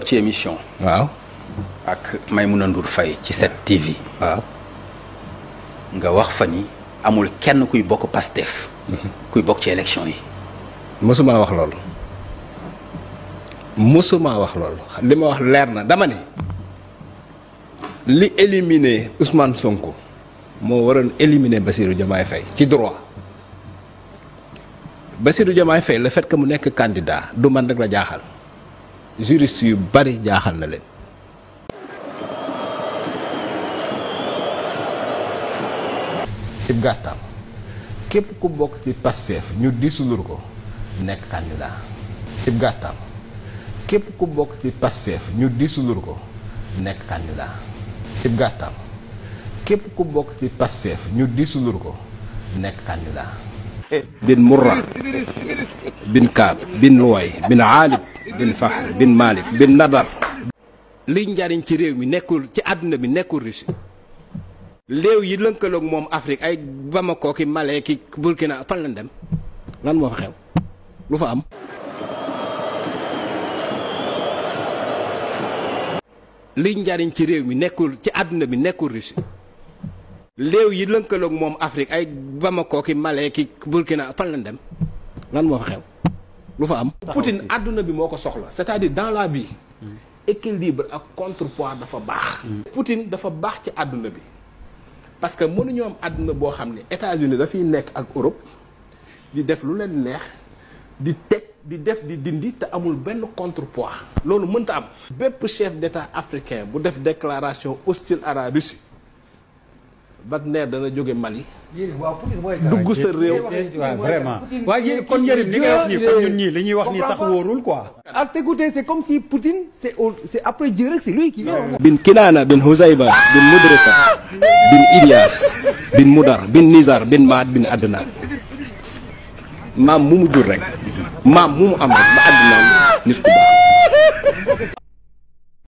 ci émission. waaw. ak Maïmouna Ndour Faye ci 7TV. waaw. nga wax fa ni amul kenn kuy bokk Pastef. kuy bokk ci élection yi. mësuma wax loolu. mësuma wax loolu li ma wax leer na dama ne li éliminer Ousmane Sonko moo waroon éliminer Bassirou Diomaye Faye ci droit Bassirou Diomaye Faye le fait que mu nekk candidat du man rek la jaaxal juriste yu bari jaaxal na leen. ci gàttal képp ku bokk ci Pastef ñu disulur ko nekk candidat ci gàttal képp ku bokk ci Pastef ñu disulur ko nekk candidat ci gàttal képp ku bokk ci Pastef ñu disulur ko nekk candidat bin Murra bin Kaab bin Luway bin Aalib bin Fahr bin Malik bin Nadar liy njariñ ci réew mi nekkul ci àdduna bi nekkul Russie léew yi lënkaloog moom Afrique ay Bamako ki Mali ki Burkina fan lañ dem lan moo fa xew lu fa am. liy njariñ ci réew mi nekkul ci àdduna bi nekkul Russie léew yi lënkaloog moom Afrique ay Bamako ki Mali ki Burkina fan lañ dem lan moo fa xew lu fa am. Poutine àdduna bi moo ko soxla c'est-à-dire dans la vie équilibre ak contrepoids dafa baax. Poutine dafa baax ci àdduna bi. parce que mënuñoo am àdduna boo xam ne États-Unis dafay nekk ak Europe di def lu leen neex di teg di def di dindi te amul benn contrepoids loolu mënta am. bépp chef d'État africain bu def déclaration hostile à la Russie Wagner dana jóge Mali. dugg sa réew. waaw vraiment. waaye kon Yérim li ngay wax nii comme ñun ñii li ñuy wax nii sax wóorul quoi. à t'écouter c'est comme si Poutine c'est après Dieu rek c'est lui qui vient. bin Kinaana bin Huzayba bin Mudrika bin Ilyas bin Mudar bin Nizar bin Maad bin Adnan maam mu mu jur rek maam mu mu am rek ba Adnan nit ku baax